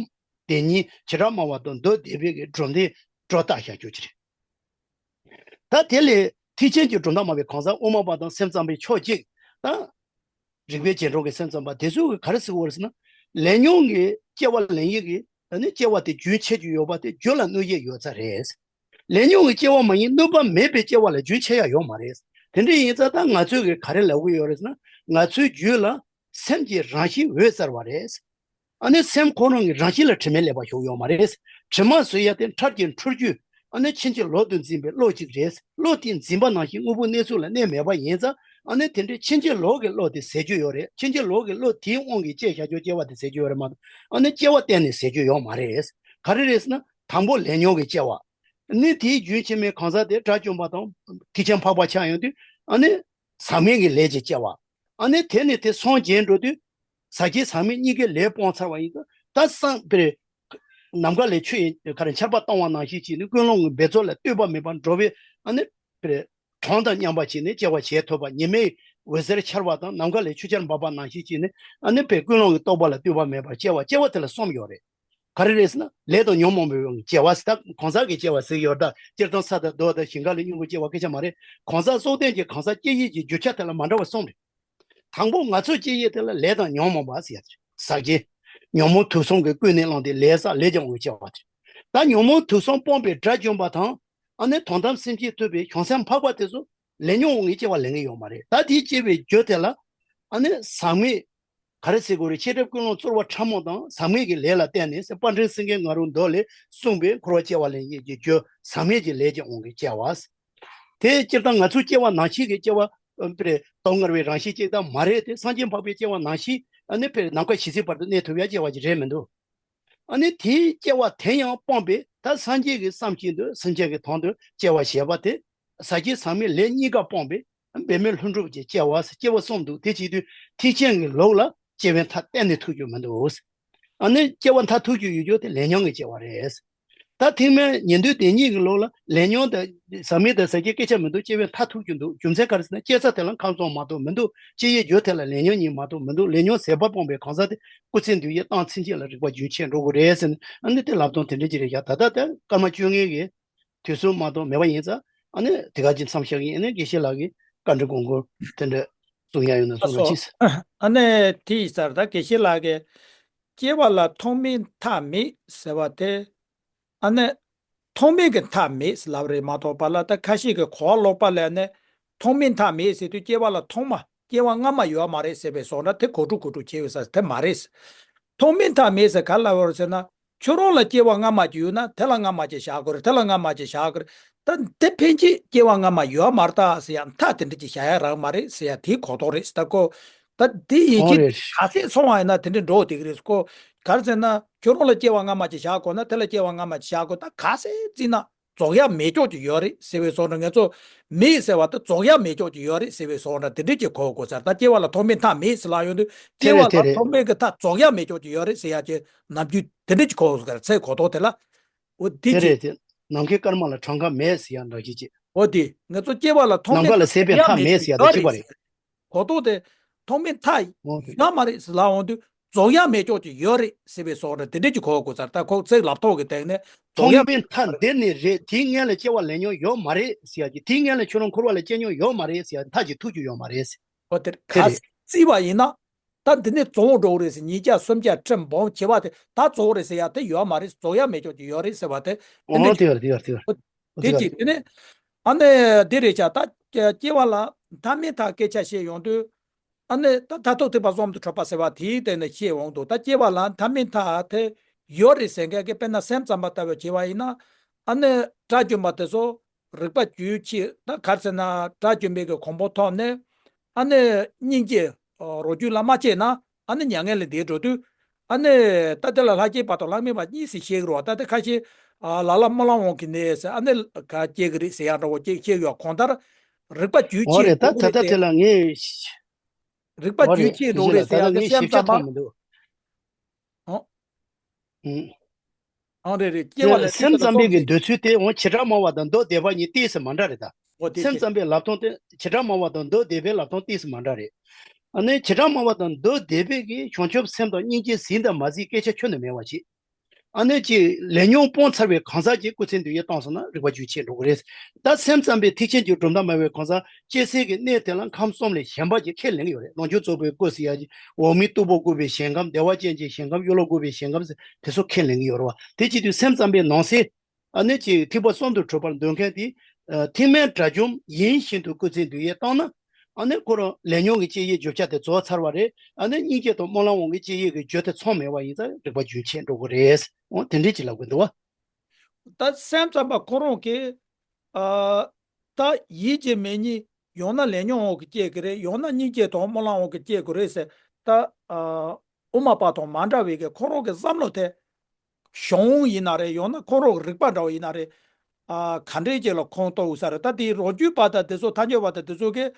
དེ་ཉིད་བྱེ་བྲག་སྨྲ་བ་དང་མདོ་སྡེ་པའི་གི་སྒྲུབ་མཐའི་སྒྲོ་བཏགས་བཞག་རྒྱུ་ཅིག་རེད། ད་དེ་ལས་ཐེག་ཆེན་གྱི་གྲུབ་མཐའ་སྨྲ་བའི་གང་ཟག་དབུ་མ་པ་དང་སེམས་ཙམ་པའི་ཕྱོགས་གཅིག་དང་། རིགས་པའི་རྗེས་འགྲོ་གི་སེམས་ཙམ་པ་དེ་ཚོས་ག་རེ་ཟེར་གྱི་ཡོད་རེད་ཟེར་ན། ལས་ཉོན་གྱི་སྐྱེ་བ་ལེན་ཡས་ཀྱི་ཨ་ནི་སྐྱེ་བ་དེ་རྒྱུན་ཆད་རྒྱུ་ཡོད་པ་དེ་རྒྱུ་ལ་གནོད་ཡས་ཡོད་ཚད་རེད། ལས་ཉོན་གྱི་སྐྱེ་བ་མ་ཡིན་གནོད་པ་མེད་པའི་སྐྱེ་བ་ལ་རྒྱུན་ཆད་ཡ་ཡོད་མ་རེད། དེ་འདྲ་ཡིན་ཙང་ད་ང་ཚོས་གི་ག་རེ་ལབ་གི་ཡོད་རེད་ཟེར་ན། ང་ཚོའི་རྒྱུད་ལ་སེམས་ཀྱི་རང་བཞིན་འོད་གསལ་བ་རེད། ཨ་ནི་སེམས་ཁོ་རང་གི་རང་བཞིན་ལ་དྲི་མའི་ཀླད་པ་ཞུགས་ཡོད་མ་རེད། དྲི་མ་བཟོ་ཡ་དེ་འཕྲལ་གྱི་འཁྲུལ་རྒྱུ། ཨ་ནི་ཕྱིན་ཅི་ལོག་ཏུ་འཛིན་པའི་བློ་གཅིག་རེད། བློ་དེ་འཛིན་པ་ནང་བཞིན་དངོས་པོའི་གནས་ཚུལ་ལ་གནས་མེད་པ་ཡིན་ཙང་། ཨ་ནི་དེ་འདྲའི་ཕྱིན་ཅི་ལོག་གི་བློ་དེ་ཟད་རྒྱུ་ཡོད་རེད། ཕྱིན་ཅི་ལོག་གི་བློ་དེའི་དབང་གིས་སྐྱེས་བཞག་རྒྱུ་སྐྱེ་བ་དེ་ཟད་རྒྱུ་ཡོད་རེད་མ་གཏོགས། ཨ་ནི་སྐྱེ་བ་གཏན་ནས་ཟད་རྒྱུ་ཡོད་མ་རེད། ག་རེ་རེད་ཟེར་ན། དང་པོ་ལས་ཉོན་གྱི་སྐྱེ་བ། ནི་དེའི་རྒྱུན་ཆད་མེད་གང་ཟག་དེ་དགྲ་བཅོམ་པ་དང་ཐེག་ཆེན་འཕགས་པ་ཆགས་ཡོང་དུས། ཨ་ནི་ཟག་མེད་ཀྱི་ལས་ཀྱི་སྐྱེ་བ། ཨ་ནི་དེ་ནི་དེ་སངས་རྒྱས་འགྲོ་དུས། ཟག་བཅས་ཟག་མེད་གཉིས་ཀའི་ལས་སྤངས་ཚར་བ་ཡིན་ཙང་། ད་སངས་པའི་ནམ་མཁའ་ལས་ཆུ་ཡི་ག་རེ་ཆར་པ་བཏང་བ་ནང་བཞིན་བྱས་ནས། ཀུན་སློང་གི་འབད་རྩོལ་ལ་ལྟོས་པ་མེད་པར་འགྲོ་བའི་ཨ་ནི་པའི་གྲངས་དང་མཉམ་པ་བྱས་ནས་སྐྱེ་བ་གཞན་ཐོབ་པ། ཉི་མའི་འོད་ཟེར་འཆར་བ་དང་ནམ་མཁའ་ལས་ཆུ་ཆར་འབབ་པ་ནང་བཞིན་བྱས་ནས། ཨ་ནི་པའི་ཀུན་སློང་གི་རྟོག་པ་ལ་ལྟོས་པ་མེད་པར་སྐྱེ་བ། སྐྱེ་བ་དེ་ལ་གསུམ་ཡོད་རེད། ག་རེ་རེད་ཟེར་ན། ལས་དང་ཉོན་མོངས་པའི་དབང་གིས་སྐྱེ་བ་ཟེར། ད་གང་ཟག་གི་སྐྱེ་བ་ཟེར་གྱི་ཡོད་རེད། ད་སྤྱིར་བཏང་ས་དང་རྡོ་དང་ཞིང་ཁ་ལས་སྙུང་གི་སྐྱེ་བ་སྐད་ཆ་མ་རེད། གང་ཟག་སྲོག་ལྡན་གྱི་གང་ཟག་སྐྱེ་ཡས་ཀྱི་རྒྱུ་ཆ་དེ་ལ་མ་འདྲ་བ་གསུམ་རེད། དང་པོ་ང་ཚོ་སྐྱེ་ཡས་དེ་ལ་ལས་དང་ཉོན་མོངས་པ་ཟེར་ཡ་དེ་རེད། ཟག་བཅས། ཉོན་མོངས་དུག་གསུམ་གྱིས་ཀུན་ནས་བསླངས་ཏེ་ལས་བསགས། ལས་ཀྱི་དབང་གིས་སྐྱེ་བ་དེ་རེད། ད་ཉོན་མོངས་དུག་གསུམ་སྤངས་པའི་དགྲ་བཅོམ་པ་དང་། ཨ་ནི་དོན་དམ་སེམས་བསྐྱེད་ཐུབ་པའི་བྱང་སེམས་འཕགས་པ་དེ་ཚོ་ལས་ཉོན་དབང་གིས་སྐྱེ་བ་ལེན་གྱི་ཡོད་མ་རེད། ད་དེའི་སྐྱེ་བའི་རྒྱུ་དེ་ལ་ཨ་ནི་ཟག་མེད། ག་རེ་ཟེར་དགོས་རེད། ཤེས་རབ་ཀུན་སློང་རྩོལ་བ་ཕྲ་མོ་དང་ཟག་མེད་ཀྱི་ལས་ལ་བརྟེན་ནས་ཟེར། དཔལ་ཕྲེང་སེང་གེའི་ང་རོ་མདོ་ལས་གསུངས་པའི་འཁོར་བ་སྐྱེ་བ་ལེན་ཡས་ཀྱི་རྒྱུ་ཟག་མེད་ཀྱི་ལས་ཀྱི་དབང་གིས་སྐྱེ་བ། དེ་སྤྱིར་བཏང་ང་ཚོའི་སྐྱེ་བ་ནང་བཞིན་གྱི་སྐྱེ་བ་ཨ་པའི་སྟོབས་མངར་བའི་རང་བཞིན་ཅིག་ད་མ་རེད་དེ། སངས་རྒྱས་འཕགས་པའི་སྐྱེ་བ་ནང་བཞིན་ཨ་ནི་པའི་ནམ་མཁའ་ཇི་སྲིད་བར་དུ་གནས་ཐུབ་ཡ་སྐྱེ་བ་ཅིག་རེད་མི་འདུག་ཨ་ནི་དེའི་སྐྱེ་བ་དེ་ཡང་སྤངས་པའི་ད་སངས་རྒྱས་ཀྱི་བསམ་བཞིན་དུ་སེམས་ཅན་གྱི་དོན་དུ་སྐྱེ་བ་བཞེས་པ་དེ། ཟག་བཅས་ཟག་མེད་ལས་གཉིས་ཀ་སྤངས་པའི་འབད་མེད་ལྷུན་གྲུབ་ཀྱི་སྐྱེ་བ། སྐྱེ་བ་གསུམ་འདུག་དེ་བྱེད་དུས་ཐེག་ཆེན་གྱི་ལུགས་ལ་སྐྱེ་བའི་མཐའ་གཏན་ནས་ཐུག་རྒྱུ་མི་འདུག་ཨ་ནི་སྐྱེ་བ་མཐའ་ཐུག་རྒྱུ་ཡོད་རྒྱུ་དེ་ལས་ཉོན་གྱི་སྐྱེ་བ་རེད། ད་ཐེག་དམན་ཉན་ཐོས་སྡེ་གཉིས་ཀྱི་ལུགས་ལ་ལས་ཉོན་དང་ཟག་མེད་དང་ཟག་བཅས་སྐད་ཆ་མི་འདུག་སྐྱེ་བའི་མཐའ་ཐུག་རྒྱུ་འདུག་རྒྱུ་མཚན་ག་རེ་ཟེར་ན། སྐྱེ་ས་དེ་ལ་ཁམས་གསུམ་མ་གཏོགས་མི་འདུག་སྐྱེ་ཡས་རྒྱུ་དེ་ལ་ལས་ཉོན་གཉིས་མ་གཏོགས་མི་འདུག་ལས་ཉོན་ཟད་པར་སྤངས་པའི་གང་ཟག་དེ་སྐུ་ཚེ་འདི་ཡི་སྟངས་ཚུན་ཆད་ལ་རིག་པ་རྒྱུན་ཆད་འགྲོ་དགོས་རེད་ཟེར་ནས། ཨ་ནི་དེ་ལབ་སྟངས་དེ་འདྲ་ཅིག་རེད་ཤག་ད་ལྟ་དེ་སྐར་མ་བཅོ་ལྔའི་གི་དུས་ཚོད་མ་གཏོགས་མེད་པ་ཡིན་ཙང་། ཨ་ནི་དེ་ག་ཅིག་མཚམས་བཞག་གི་ཡིན། ཨ་ནི་དགེ་བཤེས་ལགས་ཀྱིས་བཀའ་འདྲི་དགོངས་སྐོར་དེ་འདྲ་ གསུང་ཡ་ཡོད་ན་གསུང་རོགས་གྱིས། ཨ་ནི་དེ་ཡིན་ཙང་ད་དགེ་བཤེས་ལགས་ཀྱིས་སྐྱེ་བ་ལ་ཐོག་མའི་མཐའ་མེད་ཟེར་བ་དེ། ཨ་ནི་ཐོག་མེད་ཀྱི་མཐའ་མེད་ཟེར་ལབ་རེད་མ་གཏོགས་པ་ལ། ད་ཁ་ཤས་ཀྱིས་གོ་བ་ལོག་པ་ལས་ནས་ཐོག་མའི་མཐའ་མེད་ཟེར་དུས་སྐྱེ་བ་ལ་ཐོག་མ་སྐྱེ་བ་སྔ་མ་ཡོད་མ་རེད་ཟེར་བའི་བཟོ་འདྲ་དེ་གོ་དྲུག་གོ་དྲུག་བྱས་ཡོད་ས་དེ་མ་རེད། ཐོག་མའི་མཐའ་མེད་ཟེར་ག་ལ་བར་ཟེར་ན། ཁྱོད་རང་ལ་སྐྱེ་བ་སྔ་མ་ཅིག་ཡོད་ན་དེ་ལ་སྔ་མ་ཅིག་བཞག་དགོས་རེད། དེ་ལ་སྔ་མ་ཅིག་བཞག་དགོས་རེད། ད་དེ་ཕན་ཆད་སྐྱེ་བ་སྔ་མ་ཡོད་མ་རེད་ད་ཟེར་ཡ་མཐའ་དེ་འདྲ་ཅིག་བཞག་ཡ་རག་མ་རེད་ཟེར་ཡ་དེའི་གོ་རྟོགས་རེད་ད་ཁོ། ད་དེ་ཡིན་གྱི་ཨོ་རེད། ག་ཚད་སོང་བ་ཡིན་ན་དེ་འདྲ་འགྲོ་བསྡད་ཀྱི་རེད་ཁོ། ག་རེ་ཟེར་ན་ཁྱོད་རང་ལ་སྐྱེ་བ་སྔ་མ་ཅིག་བཞག་དགོས་ན་དེ་ལ་སྐྱེ་བ་སྔ་མ་ཅིག་བཞག་དགོས། ད་ག་ཚད་བརྩིས་ན་རྫོགས་ཡ་མེད་ཀྱོག་ཅིག་ཡོད་རེད་ཟེར་བའི་བཟོ་འདྲ། ང་ཚོ་མེད་ཟེར་བ་ད་རྫོགས་ཡ་མེད་ཀྱོག་ཅིག་ཡོད་རེད་ཟེར་བའི་བཟོ་འདྲ་དེ་འདྲ་ཅིག་གོ་དགོས་ཚར། ད་སྐྱེ་བ་ལ་ཐོག་མའི་མཐའ་མེད་ཟེར་ལབ་ཡོང་དུས་དེ་སྐྱེ་བ་རེད་དེ་ལ་རེད། ཐོག་མའི་གི་མཐའ་རྫོགས་ཡ་མེད་ཀྱོག་ཅིག་ཡོད་རེད་ཟེར་ཡ་ཅིག་ནམ་རྒྱུན་དེ་འདྲ་ཅིག་གོ་དགོས་ཚར་ཚེ་གོ་རྟོགས་དེ་ལ། འོ་དེ་དེ་ཅིག་རེད་དེ། ནམ་མཁའི་སྐར་མ་ལ་གྲངས་ཀ་མེད་ཟེར་ཡ་འདྲ་ཅིག་ཅིག་འོ་དེ་ང་ཚོ་སྐྱེ་བ་ལ་ཐོག་ནམ་མཁའ་ལ་ཟད་པའི་མཐའ་མེད་ཟེར་ཡ་དེ་གཅིག་པ་རེད། གོ་རྟོགས་དེ་ཐོག་མའི་མཐའ་ཡོད་མ་རེད་ཟེར་ལབ་འོང་དུས་རྫོགས་ཡ་མེད་ཀྱོག་ཅིག་ཡོད་རེད་ཟེར་བའི་བཟོ་འདྲ་དེ་འདྲ་ཅིག་གོ་དགོས་ཚར། ད་ཁོ་ཚིག་ལབ་ཐོག་གི་སྟེང་ནས་རྫོགས་ཡ་ཐོག་མའི་མཐའ་འདིར་ནི་རེད། དེའི་སྔོན་ལ་སྐྱེ་བ་ལེན་མྱོང་ཡོད་མ་རེད་ཟེར་ཡ་ཅིག་དེའི་སྔོན་ལ་ཁྱོད་རང་འཁོར་བ་ལ་སྐྱེ་མྱོང་ཡོད་མ་རེད་ཟེར་ཡ་མཐའ་ཅིག་ཐུག་རྒྱུ་ཡོད་མ་རེད་ཟེར། ཨོ་དེར་དེ་ཁ་རེད། བརྩིས་པ་ཡིན་ན། ད་འདི་ནས་རྫོགས་འགྲོ་གི་རེད་ཟེར། ཉིས་བརྒྱ་སུམ་བརྒྱ་ཁྲི་འབུམ་བྱེ་བ་དེ་ད་རྫོགས་རེད་ཟེར་ཡ་དེ་ཡོད་མ་རེད། རྫོགས་ཡ་མེད་ཀྱོག་ཅིག་ཡོད་རེད་ཟེར་བ་དེ་དེ་འོ་འདྲ་དེ་ཡོད་རེད་དེ་ཡོད་རེད་དེ་ཡོད་རེད། དེ་གཅིག་དེ་ནས་ཨ་ནི་འདི་རེད་ཤག་ད་སྐྱེ་བ་ལ་མཐའ་མེད་མཐའ་སྐད་ཆ་བཤད་ཡོང་དུས། ཨ་ནི་ད་མཐར་ཐུག་ཐེག་པ་གསུམ་དུ་གྲུབ་པ་ཟེར་བ་དེའི་སྟེང་ནས་བཤད་འོང་འདུག་ད་སྐྱེ་བ་ལ་མཐའ་མེད་མཐའ་དེ་ཡོད་རེད་ཟེར་མཁན་གྱི་དཔེར་ན་སེམས་ཙམ་པ་ལྟ་བུ་བྱས་པ་ཡིན་ན། ཨ་ནི་དགྲ་བཅོམ་པ་དེ་ཚོ་རིག་པ་རྒྱུད་ཆེ་ད་ག་རེ་ཟེར་ན་དགྲ་བཅོམ་པའི་གི་གོ་འཕང་ཐོབ་ནས། ཨ་ནི་སྙིང་རྗེ་རོ་རྒྱུད་ལ་མ་སྐྱེས་ན་ཨ་ནི་མྱ་ངན་ལས་འདས་འགྲོ་དུས། ཨ་ནི་ད་དེ་ལ་ལྷ་སྐྱེས་པ་དང་ལྷ་མིན་པ་གཉིས་སུ་བཤད་ཀྱི་རེད་བ། ད་དེ་ཁ་ཤས་ལ་ལ་སྨོན་ལམ་འོང་གི་ནས་ཟེར་ཨ་ནི་ག་སྐྱེ་གི་རེད་ཟེར་ཡ་འདྲ་བོ་སྐྱེ་སྐྱེ་ཡོད། གང་ལྟར་རིག་པ་རྒྱུད་ཆེ་འོ་རེད། ད་འགྲོ་གི་ད་རེད་ད་དེ། དེ་ལ་ངས། རིག་པ་འོ་རྒྱུད་རེད་ཆེ་དེ་འགྲོ་གི་རེད་ཟེར་ཡ་ད་ངས་སེམས་ཞིབ་ཆ་ཙམ་པ། མཐོང་མི་འདུག་ཨོ། ཨུ། ཨང་རེད་རེད། སྐྱེ་བ་ལ་སེམས་ཙམ་པའི་གི་འདོད་ཚུལ་དེ་འོ་བྱེ་བྲག་སྨྲ་བ་དང་མདོ་སྡེ་པ་གཉིས་ཏོག་ཙམ་མ་འདྲ་རེད་ད། འོ་དེ་སེམས་དེ་ཙམ་པའི་ལབ་སྟངས་དེ་བྱེ་བྲག་སྨྲ་བ་དང་མདོ་སྡེ་པའི་ལབ་སྟངས་ཏོག་ཙམ་མ་འདྲ་རེད། ཨ་ནི་བྱེ་བྲག་སྨྲ་བ་དང་མདོ་སྡེ་པའི་གི་བྱང་ཆུབ་སེམས་དང་སྙིང་རྗེ་ཟིན་དང་མ་ཟིན་སྐད་ཆ་ཁྱོན་ནས་མེད་པ་ཅིག་ཨ་ནི་ཅིག་ལས་ཉོན་སྤོང་ཚར་བའི་གང་ཟག་ཅིག་སྐུ་ཚེ་འདི་ཡི་བཏང་སོང་ན་རིག་པ་རྒྱུད་ཆེ་འགྲོ་གི་རེད། ད་སེམས་ཙམ་པའི་ཐེག་ཆེན་གྱི་གྲུབ་མཐའ་སྨྲ་བའི་གང་ཟག་སྐྱེ་སའི་གི་གནས་དེ་ལ་ཁམས་གསུམ་ལས་གཞན་པ་ཅིག་ཁས་ལེན་གི་ཡོད་རེད། རང་བྱུང་ཚོགས་པའི་སྐུ་ཟེར་ཡ་ཅིག་འོག་མིན་སྟུག་པོ་བཀོད་པའི་ཞིང་ཁམས། བདེ་བ་ཅན་གྱི་ཞིང་ཁམས། གཡོ་ལོག་བཀོད་པའི་ཞིང་ཁམས་ཟེར་དེ་ཚོ་ཁས་ལེན་གི་ཡོད་རེད་བ། དེ་བྱེད་དུས་སེམས་ཙམ་པའི་ནང་གསེས། ཨ་ནི་ཅིག་ཐེག་པ་གསུམ་དུ་གྲུབ་པར་འདོད་མཁན་དེ། ཨ་ཐེག་དམན་དགྲ་བཅོམ་ཡིན་བཞིན་དུ་སྐུ་ཚེ་འདི་ཡི་བཏང་ན། ཨ་ནི་ཁོ་རང་ལས་ཉོན་གྱི་སྐྱེ་ཡི་བརྗོད་བྱ་དེ་རྫོགས་ཚར་བ་རེད། ཨ་ནི་སྙིང་རྗེ་དང་སྨོན་ལམ་དབང་གི་སྐྱེ་ཡི་གི་རྒྱུ་དེ་ཚང་མེད་པ་ཡིན་ཙང་རིག་པ་རྒྱུན་ཆད་འགྲོ་གི་རེད། འོ་དེ་འདྲས་ཅིག་ལབ་གི་འདུག་བ། ད་སེམས་ཙམ་པ་ཁོ་རང་གིས། ཨ་ད་ཡིད་ཀྱི་མེད་ཉིད་ཡང་ན་ལས་ཉོན་དབང་གིས་སྐྱེ་གི་རེད། ཡང་ན་སྙིང་རྗེ་དང་སྨོན་ལམ་དབང་གིས་སྐྱེ་དགོས་རེད་ཟེར། ད་ཨ་དབུ་མ་པ་དང་མ་འདྲ་བའི་གི་ཁོ་རང་གི་བསམ་བློ་དེ། གཞུང་ཡིན་ན་རེད། ཡང་ན་ཁོ་རང་གི་རིག་པ་འདྲ་བོ་ཡིན་ན་རེད། ཨ་ག་འདྲའི་ཅིག་ལ་ཁོང་གཏོགས་ས་རེད། ད་དེའི་རང་རྒྱུད་པ་དང་དེ་ཚོ་ཐལ་འགྱུར་བ་དང་དེ་ཚོ་གིས་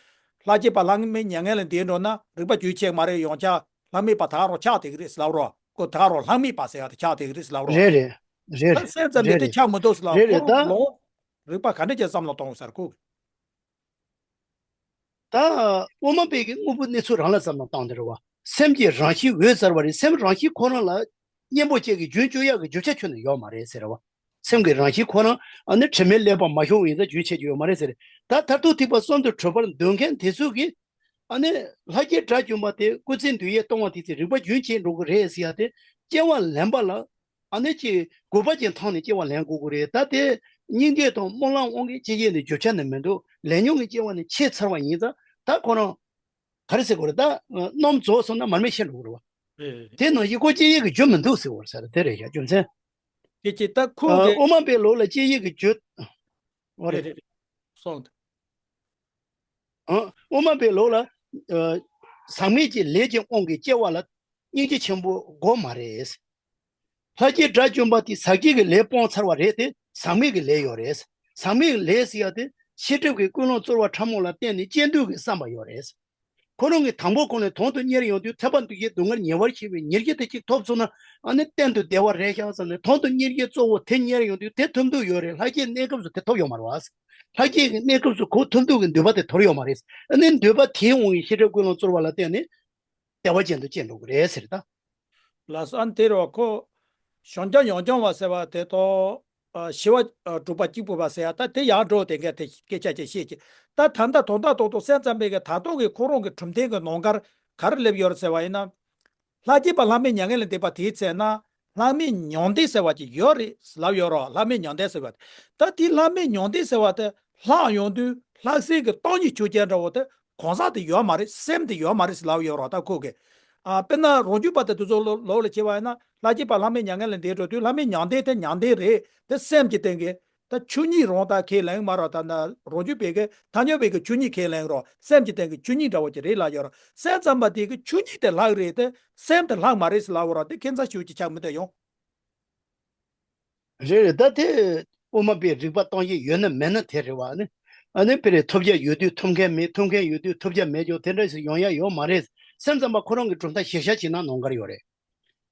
ལྷ་སྐྱེས་པ་ལྷ་མིན་མྱ་ངན་ལས་འདས་འགྲོ་ན་རིག་པ་རྒྱུན་ཆད་མ་རེད། ཡང་བསྐྱར་ལྷ་མིན་པ་ད་རུང་ཆགས་བསྡད་ཀྱི་རེད་ཟེར་ལབ་རོགས། ཁོ་ད་རུང་ལྷ་མིན་པ་ཟེར་ཡ་དེ་ཆགས་བསྡད་ཀྱི་རེད་ཟེར་ལབ་རོགས། རེད་རེད། རེད་ད་རེད། སེམས་ཙམ་པས་རེད་དེ་རེད། ཆགས་མི་འདུག་ཟེར་ལབ། རེད་ཁོ་རེད་ད། རང་རིག་པ་ག་འདྲ་ཅིག་བསམ་བློ་གཏོང་ས་རེད་ཁོ། ད་དབུ་མ་པའི་གི་དངོས་པོའི་གནས་ཚུལ་རང་ལ་བསམ་བློ་བཏང་དེ་རེད་བ། སེམས་ཀྱི་རང་བཞིན་འོད་གསལ་བ་རེད། སེམས་རང་བཞིན་ཁོ་རང་ལ་གཉེན་པོ་བཅས་ཀྱི་རྒྱུན་གཅོད་ཡག་གི་རྒྱུ་ཆ་ཁྱོན་ནས་ཡོད་མ་རེད་ཟེར་བ། སེམས་ཀྱི་རང་བཞིན་ཁོ་རང་ཨ་ནི་དྲི་མས་བསླད་པ་མ་ཤོར་བ་ཡིན་ཙང་རྒྱུན་ཆད་ཀྱི་ཡོད་མ་རེད་ཟེར། ད་མཐར་ཐུག་ཐེག་པ་གསུམ་དུ་གྲུབ་པར་འདོད་མཁན་དེ་ཚོ་གིས་ཨ་ནི་ལྷ་སྐྱེས་དགྲ་བཅོམ་པ་དེ་སྐུ་ཚེ་འདི་ཡི་སྟོང་བ་དེ་ཚེ་རིག་པ་རྒྱུན་ཆད་འགྲོ་གི་རེད་ཟེར་ཡ་དེ་སྐྱེ་བ་ལེན་པ་ལ། ཨ་ནི་ཅིག་དགོས་པ་ཅིག་མཐོང་ནས་སྐྱེ་བ་ལེན་དགོས་ཀྱི་རེད། ད་དེ་སྙིང་རྗེ་དང་སྨོན་ལམ་དབང་གིས་སྐྱེ་ཡས་ནི་རྒྱུ་ཆ་ནི་མི་འདུག་ལས་ཉོན་གྱི་སྐྱེ་བ་ནི་ཆད་ཚར་བ་ཡིན་ཙང་ད་ཁོ་རང་ག་རེ་ཟེར་དགོས་རེད། ད་སྣུམ་རྫོགས་སོང་ན་མར་མེ་ཤི་འགྲོ་གི་རེད་བ། རེད་རེད། དེ་ནང་བཞིན་ཁོ་སྐྱེ་ཡས་ཀྱི་རྒྱུ་མི་འདུག་ཟེར་བ་ཟེར་དེ་རེད་ཤག་རྒྱུ་མཚན། དེ་ཅི་ད་ཁོ་ཨ་གི་དབུ་མ་པའི་ལུགས་ལ་སྐྱེ་ཡས་ཀྱི་རྒྱུ། འོ་རེད། རེད་རེད་རེད། སོང་དུ། ཨ་དབུ་མ་པའི་ལུགས་ལ་ཨ་ཟག་མེད་ཀྱི་ལས་ཀྱི་དབང་གིས་སྐྱེ་བ་ལ་སྙིང་རྗེ་ཆེན་པོ་དགོས་མ་རེད། ལྷ་སྐྱེས་དགྲ་བཅོམ་པ་དེ་ཟག་བཅས་ཀྱི་ལས་སྤོང་ཚར་བ་རེད་དེ་ཟག་མེད་ཀྱི་ལས་ཡོད་རེད། ཟག་མེད་ཀྱི་ལས་ཟེར་ཡ་དེ་ཤེས་སྒྲིབ་ཀྱི་ཀུན་སློང་རྩོལ་བ་ཕྲ་མོ་ལ་བརྟེན་ནས་སྐྱེ་འདོད་ཀྱི་བསམ་པ་ཡོད་རེད། ཁོ་རང་གིས་དང་པོ་ཁོ་ནས་དོན་དུ་གཉེར་ཡོང་དུས་ཐེག་པ་འདུལ་བྱེད་སྡུག་བསྔལ་ཉེ་བར་ཞི་བའི་ཉེར་སྤྱོད་དེ་གཅིག་ཐོབ་སོང་ན་ཨ་ནི་གཏན་དུ་བདེ་བ་རེད་ཤག་བསམ་ནས་དོན་དུ་གཉེར་བྱེད་གཙོ་བོ་དེ་གཉེར་ཡོང་དུས་དེ་ཐོབ་འདོད་ཡོད་རེད། ལྷ་སྐྱེས་གནས་སྐབས་སུ་དེ་ཐོབ་ཡོད་མ་རེད་བ། ལྷ་སྐྱེས་ཀྱི་གནས་སྐབས་སུ་ཁོ་ཐོབ་འདོད་ཀྱི་འདོད་པ་དེ་དོར་ཡོད་མ་རེད། ཨ་ནི་འདོད་པ་དེའི་དབང་གིས་ཤེས་སྒྲིབ་ཀུན་སློང་རྩོལ་བ་ལ་བརྟེན་ནས་བདེ་བ་ཅན་དུ་སྐྱེ་འགྲོ་གི་རེད་ཟེར་ད། ལགས་སོ། ཨ་ནི་དེ་རེད་བ་ཁོ། བྱང་རྐྱང་ཡང་རྐྱང་བ་ཟེར་བ་དེ་དང་། ཨ་ཞི་བ་ཨ་སྒྲུབ་པ་གཅིག་པུ་བ་ཟེར་ཡ་ད་དེ་ཡང་འགྲོ་དེ་འགའ་དེ་སྐད་ཆ་ཅིག་བཤད་ཀྱི། ད་ད་ལྟ་དོན་དག་ཐོག་ཏུ་སེམས་ཙམ་པའི་གི་ད་ལྟ་གི་ཁོ་རང་གི་གྲུབ་མཐའི་གི་ནང་ཀར་ག་རེ་སླེབས་ཡོད་རེད་ཟེར་བ་ཡིན་ན། ལྷ་སྐྱེས་པ་ལྷག་མེད་མྱ་ངན་ལས་འདས་པ་དེའི་ཚེ་ན་ལྷག་མེད་མྱང་འདས་ཟེར་བ་ཅིག་ཡོད་རེད་ལབ་ཡོད་རེད། ལྷག་མེད་མྱང་འདས་ཟེར་བ་དེ། ད་དེ་ལྷག་མེད་མྱང་འདས་ཟེར་བ་དེ་ལྷག་ཡོང་དུས་ལྷག་བསམ་གྱི་སྟོང་ཉིད་ཆོས་ཅན་འདྲ་བོ་དེ་གང་ཟག་དེ་ཡོད་མ་རེད། སེམས་དེ་ཡོད་མ་རེད་ཟེར་ལབ་ཡོད་རེད། ད་ཁོ་གིས། ཨ། དཔེར་ན་རང་རྒྱུད་པ་དེ་དེ་ཚོ་ལོ་ལོག་ལ་བྱས་པ་ཡིན་ན། ལྷ་སྐྱེས་པ་ལྷག་མེད་མྱ་ངན་ལས་འདས་འགྲོ་དུས་ལྷག་མེད་མྱང་འདས་དེ་མྱང་འདས་རེད། དེ་སེམས་ཀྱི་སྟེང་གི་ད་ཆོས་ཉིད་རང་ད་ཁས་ལེན་མ་རེད། ད་ན་རང་རྒྱུད་པའི་གི་ཐ་སྙད་པའི་གི་ཆོས་ཉིད་ཁས་ལེན་རོགས། སེམས་ཀྱི་སྟེང་གི་ཆོས་ཉིད་འདྲ་བོ་ཅིག་རེད་ལབ་ཡོད་རེད། སེམས་ཙམ་པ་དེ་གི་ཆོས་ཉིད་དེ་ལྷག་རེད་དེ་སེམས་དེ་ལྷག་མ་རེད་ཟེར་ལབ་ཡོད་རེད། དེ་ཁྱད་མཚར་ཞིག་ཆགས་མི་འདུག་ཡོང་། རེད་རེད། ད་དེ་དབུ་མ་པའི་རིགས་པ་སྟོང་ཉིད་ཡོད་ན་མེད་ན་དེ་རེད་བ། ཨ་ནི་ཨ་ནི་དཔེར་ཐོབ་བྱ་ཡོད་དུས་ཐོབ་མཁན་མེད། ཐོབ་མཁན་ཡོད་དུས་ཐོབ་བྱ་མེད་ཀྱང་དེ་འདྲ་ཞིག་ཡོང་ཡ་ཡོད་མ་རེད། སེམས་ཙམ་པ་ཁོ་རང་གི་གྲུབ་མཐའ་གཞིར་བཞག་བྱས་ན་ནང་ཀར་ཡོད་རེད།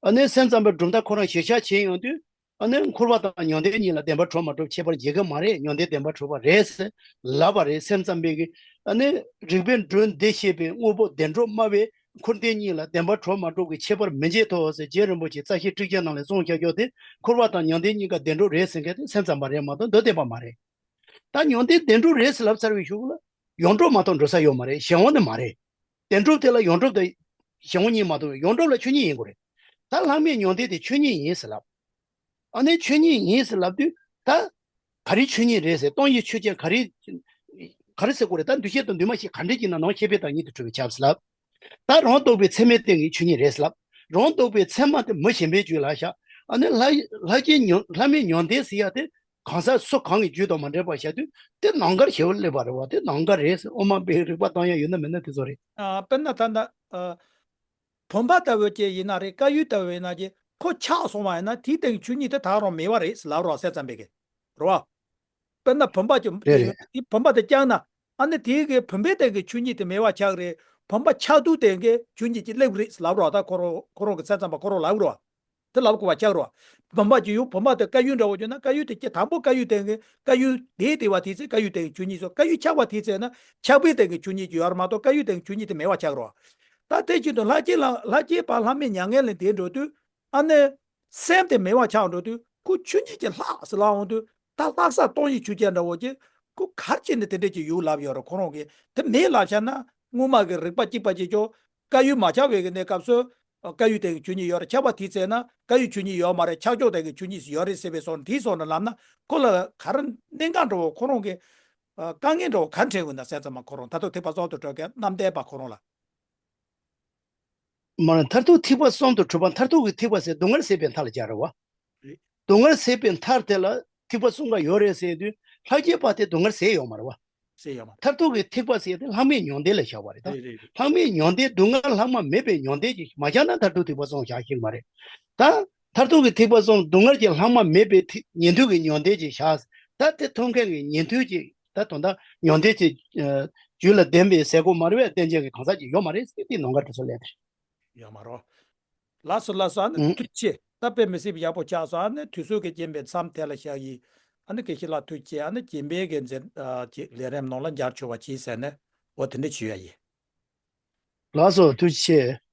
ཨ་ནི་སེམས་ཙམ་པའི་གྲུབ་མཐའ་ཁོ་རང་གཞིར་བཞག་བྱས་ཡོང་དུས། ཨ་ནི་འཁོར་བ་དང་མྱང་འདས་གཉིས་ལ་བདེན་པར་གྲུབ་མ་གྲུབ་ཁྱད་པར་འབྱེད་ཀྱི་མ་རེད། མྱང་འདས་བདེན་པར་གྲུབ་པ་རེད་ཟེར་ལབ་པ་རེད། སེམས་ཙམ་པའི་གི་ཨ་ནི་རིགས་པས་འགྲོ་འདི་ཤེས་པའི་དངོས་པོ་བདེན་གྲུབ་སྨྲ་བས། འཁོར་འདས་གཉིས་ལ་བདེན་པར་གྲུབ་མ་གྲུབ་ཀྱི་ཁྱད་པར་མི་འབྱེད་དོ་ཟེར་རྗེ་རིན་པོ་ཆེས་རྩ་ཤེ་ཊཱིཀ་ཆེན་ནང་ལ་གསུངས་བཞག་ཀྱོག་དེ། འཁོར་བ་དང་མྱང་འདས་གཉིས་ཀ་བདེན་གྲུབ་རེད་ཟེར་མཁན་དེ་སེམས་ཙམ་པ་རེད་མ་གཏོགས་མདོ་སྡེ་པ་མ་རེད། ད་མྱང་འདས་བདེན་གྲུབ་རེད་ཟེར་ལབ་ཚར་བའི་གཞུག་ལ་ཡོངས་གྲུབ་མ་གཏོགས་འགྲོ་ས་ཡོད་མ་རེད། གཞན་དབང་ནི་མ་རེད། བདེན་གྲུབ་དེ་ལ་ཡོངས་གྲུབ་དང་གཞན་དབང་གཉིས་མ་གཏོགས། ཡོངས་གྲུབ་ལ་ཆོས་ཉིད་ཡིན་དགོས་རེད། ད་ལྷག་མེད་མྱང་འདས་དེ་ཆོས་ཉིད་ཡིན་ཟེར་ལབ། ཨ་ནི་ཆོས་ཉིད་ཡིན་ཟེར་ལབ་དུས་ད་ག་རེ་ཆོས་ཉིད་རེད་ཟེར། སྟོང་ཉིད་ཆོས་ཅན་ག་རེ་ག་རེ་ཟེར་དགོས་རེད། ད་འདུས་བྱས་དང་འདུས་མ་བྱས་ག་འདྲ་ཅིག་ན་ནང་ཤེས་པས་དང་ཉིད་དུ་གྲུབ་པས་ཁྱབ་ཟེར་ལབ། ད་རང་རྟོགས་པའི་ཚད་མའི་སྟེང་གི་ཆོས་ཉིད་རེད་ཟེར་ལབ། རང་རྟོགས་པའི་ཚད་མ་དེ་མི་གཞན་པའི་རྒྱུད་ལ་བཞག། ཨ་ནི་ལྷ་ལྷ་སྐྱེས་མྱང་ལྷག་མེད་མྱང་འདས་ཟེར་ཡ་དེ་གང་ཟག་སུ་གང་གི་རྒྱུད་དང་མ་འདྲེས་པ་བཞག་དུས་དེ་ནང་ཀར་ཞེ་པོ་སླེབས་པ་རེད་བ། དེ་ནང་ཀ་རེད་ཟེར། དབུ་མ་པའི་རིགས་པ་སྟོང་ཉིད་ཡོད་ན་མེད་ན་དེ་ཚོ་རེད། ཨ། དཔེར་ན་ད་ལྟ། ཨ། བུམ་པ་ལྟ་བུ་ཅིག་ཡིན་ན་རེད། དཀར་ཡོལ་ལྟ་བུ་ཡིན་ན་ཅིག་ཁོ་ཆག་སོང་བ་ཡིན་ན་དེའི་སྟེང་ཆོས་ཉིད་དེ་ད་རུང་མེད་པ་རེད་ཟེར་ལབ་རོགས། སེམས་ཙམ་པའི་གི་རེད་བ། དཔེར་ན་བུམ་པ་ཅིག་རེད་རེད། དེ་བུམ་པ་དེ་བརྐྱངས་ན་ཨ་ནི་དེའི་གི་བུམ་པའི་སྟེང་གི་ཆོས་ཉིད་དེ་མེད་པ་ཆགས་རེད། བུམ་པ་ཆག་དུས་སྟེང་གི་ཆོས་ཉིད་ཅིག་སླེབས་རེད་ཟེར་ལབ་རོགས། ད་ཁོ་རང་ཁོ་རང་གི་སེམས་ཙམ་པ་ཁོ་རང་ལབ་རོགས། དེ་ལབ་དགོས་པ་ཆགས་རོགས། བུམ་པ་ཅིག་ཡོད། བུམ་པ་དེ་དཀར་ཡོལ་འདྲ་བོ་བརྗོད་ན་དཀར་ཡོལ་དེ་སྐྱེ་དང་པོ་དཀར་ཡོལ་སྟེང་གི་དཀར་ཡོལ་དེ་དེ་བ་དེའི་ཚེ་དཀར་ཡོལ་སྟེང་གི་ཆོས་ཉིད་སོ། དཀར་ཡོལ་ཆག་པ་དེའི་ཚེ་ན་ཆག་པའི་སྟེང་གི་ཆོས་ཉིད་ཅིག་ཡོད་རེད་མ་གཏོགས་དཀར་ཡོལ་སྟེང་གི་ཆོས་ཉིད་དེ་མེད་པ་ཆགས་རོགས། ད་དེ་བཞིན་དུ་ལྷ་སྐྱེས་ལ་ལྷ་སྐྱེས་པ་ལྷག་མེད་མྱ་ངན་ལས་འདས་འགྲོ་དུས་ཨ་ནི་སེམས་དེ་མེད་པ་ཆགས་འགྲོ་དུས་ཁོ་ཆོས་ཉིད་ཀྱི་ལྷག་ཟེར་ལབ་འོང་དུས་ད་ལྷག་བསམ་སྟོང་ཉིད་ཆོས་ཅན་འདྲ་བོ་ཅིག་ཁོ་ག་རེ་བྱས་ནས་དེ་འདྲ་ཅིག་ཡོད་ལབ་ཡོད་རེད། ཁོ་རང་གིས་དེ་མེད་ལབ་བཞག་ན་སྔོན་མ་གི་རིགས་པ་གཅིག་པ་ཅིག་ཀྱང་དཀར་ཡོལ་མ་ཆགས་པའི་གི་གནས་སྐབས་སུ་དཀར་ཡོལ་སྟེང་གི་ཆོས་ཉིད་ཡོད་རེད། ཆགས་པ་དེའི་ཚེ་ན་དཀར་ཡོལ་ཆོས་ཉིད་ཡོད་མ་རེད། ཆག་ཆོག་སྟེང་གི་ཆོས་ཉིད་ཡོད་རེད་ཟེར་བའི་སོགས་དེའི་སོགས་ནས་ལབ་ན་ཁོ་ལ་ག་རེ་གནད་འགག་འདྲ་བོ་ཁོ་རང་གི་དཀའ་ངལ་འདྲ་བོ་ག་རེ་འཕྲད་ཡོད་ན་སེམས་ཙམ་པ་ཁོ་རང་ད་དུང་ཐེག་པ་གསུམ་དུ་འགྲོ་མཁན་རྣམ་འདྲེན་པ་ཁོ་རང་ལ། མ་ན་མཐར་ཐུག་ཐེག་པ་གསུམ་དུ་གྲུབ་པ། མཐར་ཐུག་གི་ཐེག་པ་ཟེར་སྡུག་བསྔལ་ཟད་པའི་མཐའ་ལ་སྦྱར་བ། རེད། སྡུག་བསྔལ་ཟད་པའི་མཐའ་དེ་ལ་ཐེག་པ་གསུམ་ཀ་ཡོད་རེད་ཟེར་དུས་ལྷ་སྐྱེས་པ་དེ་སྡུག་བསྔལ་ཟད་ཡོད་མ་རེད་བ། ཟད་ཡོད་མ་རེད། མཐར་ཐུག་གི་ཐེག་པ་ཟེར་དེ་ལྷག་མེད་མྱང་འདས་ལ་བཞག་པ་རེད་ད། རེད་རེད་རེད། ལྷག་མེད་མྱང་འདས་སྡུག་བསྔལ་ལྷག་མ་མེད་པའི་མྱང་འདས་ཀྱི་མ་བཞག་ན་མཐར་ཐུག་ཐེག་པ་གསུམ་བཞག་ཤེས་མ་རེད། ད་མཐར་ཐུག་གི་ཐེག་པ་གསུམ་སྡུག་བསྔལ་གྱི་ལྷག་མ་མེད་པའི་ཐེག་ཉན་ཐོས་ཀྱི་མྱང་འདས་ཀྱི་བཞག། ད་དེ་ཐོབ་མཁན་གྱི་ཉན་ཐོས་ཀྱི་ད་དོན་དག་མྱང་འདས་ཀྱི་རྒྱུད་ལ་ལྡན་པའི་ཟས་གོས་མ་རུངས་པའི་རྟེན་ཅན་གྱི་གང་ཟག་ཅིག་ཡོད་མ་རེད་ཟེར་དེ་ནང་ཀ་དེ་ཚོ་ལས་དེ་རེད། ཡོད་མ་རེད། ལགས་སོ་ལགས་སོ། ཨ་ནི་ཨུ། ཐུགས་རྗེ་ཆེ། ད་དཔེ་མི་སྲིད་པ་ཡག་པོ་ཆགས་སོང་། ཨ་ནི་དུས་ཚོད་ཀྱིས་རྐྱེན་པས་མཚམས་དེ་ལ་བཞག་ཡིན། ཨ་ནི་དགེ་བཤེས་ལགས་ཐུགས་རྗེ་ཆེ། ཨ་ནི་རྗེས་མའི་གི་མཛད་ཨ་ཅིག་ལས་རིམ་ནང་ལ་མཇལ་ཆོག་པ་གྱིས་ཟེར་ནས་འོ་དེ་འདྲ་ཞུ་ཡ་ཡིན། ལགས་སོ་ཐུགས་རྗེ་ཆེ།